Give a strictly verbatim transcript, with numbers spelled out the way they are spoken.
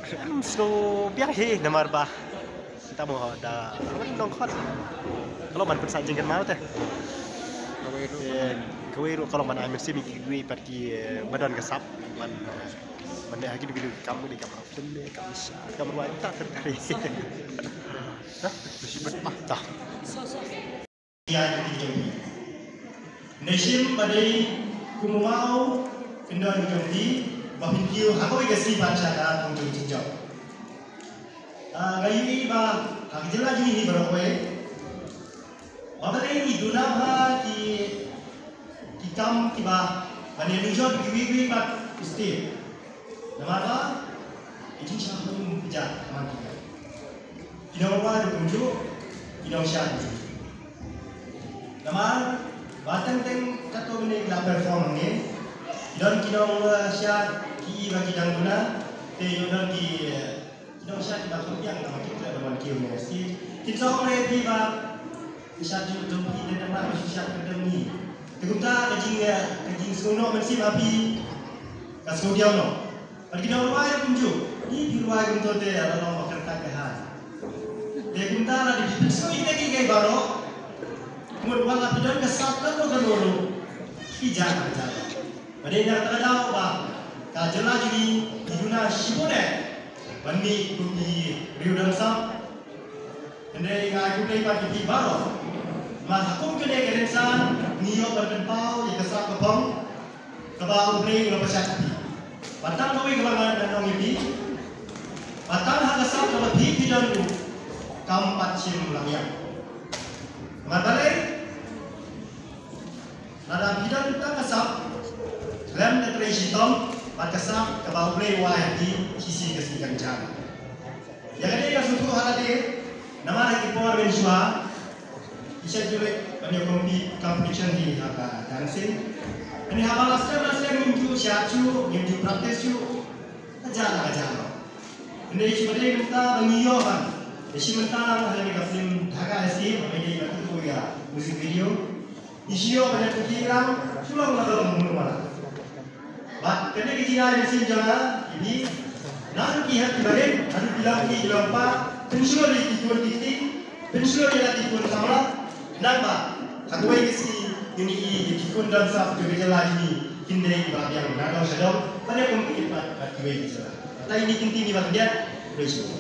Em sngew biang hi namar ba ta mo da nongkhot. Ka long ban pynsah jingkynmaw te. Kawei ruh, eh, kawei ruh ka long ban ai mynsiem ïa kiwei pat ki, eh, ba don ka sap ban, eh, ban leh ha kino kino ki kam, kine ki kam film ne, kam sha, kam rwai, ta ter kari. Dah, dah sibet mah. Dah. Ïa ki jong phi. Nda shim ba dei kum u maw kyndon jong phi ba phin kiew ha kawei ka sngi ban sha ka thong jong jong. Ah, nga ïohi ba ha ka jylla jong ngi baroh kawei ba balei ngi duna ha ki, ki kam kiba ban ïa nujor kiwei kiwei pat ki state. Namar ba ki jingshah hukum ki jait man ki jait. Ki nongrwai ruh kumjuh, ki nongshad ruh. Namar ba teng teng katto katne ki la perform hangne. Ki don ki nongshad ki i ba ki dang duna, te ki don ki, eh, ki nongshad kiba kham biang namar ki klet ban wan kiew ne stage. Kin song re phi ba ki shad jong jong phi ne namar ba shu shad kyrdan ngi. Te kumta ka jing, eh, ka jingsngewnoh mynsiem ha phi ka sngewdiaw noh. Bad ki nongrwai ruh kumjuh, ngi phi rwai kumto te la long ba kyrpad ka hai. Te kumta lada phi pynsngew ïa kita kiei kiei baroh, mut wat la phi don ka sap kano kano ruh, phi jah ka jah. Bad dei na kata ka daw ba ka jylla jong ngi ki duna shibun eh ban mih kum ki riew don sap. Hynrei nga ai khublei pat ïa phi baroh. Namar ha kum kane ka rynsan ngi ïoh ban pynpaw ïa ka sap ka phong kaba U Blei u la pynshai ïa phi. Ba tang kawei kaba ngan ong ïa phi, ba tang ha ka sap kaba phi phi don ruh kam pat shym la biang. Namar balei? Lada phi don tang ka sap, khlem da trei shitom bad ka sap kaba U Blei u ai ha phi, shisien ka sngi kan jan. Ïa kane ka sngewthuh ha lade, namar ha ki por mynshuwa ki shait jurip ban ïa compete, competition hi ha ka dancing. Hynrei haba la slem la slem ngim ju shad shuh, ngim ju practice shuh. Ka jia la ka jia noh. Hynrei shu ba dei mynta ba ngi ïoh ban, da shi mynta la ha kane ka film Dhaka Escape, ba dei ba tu ïa music video. Ngi shu ïoh ban ïa tu ki ram shu long la ka long munu mala. Bad kane ka jingai mynsiem jong nga ïa phi, na ki hep ki barit, na ki long ki long pa, pynshlur ïa ki khun ki kti, pynshlur ïa la ki khun samla. Naba ha kawei ka sngi ngin ïohi ïa ki khun don sap jong ka jylla jong ngi kin dei kiba biang na dong sha dong ban ïa compete bad kiwei ki jylla. Te ïa kine ki ktien ngi ban khyndiat. Khublei shibun.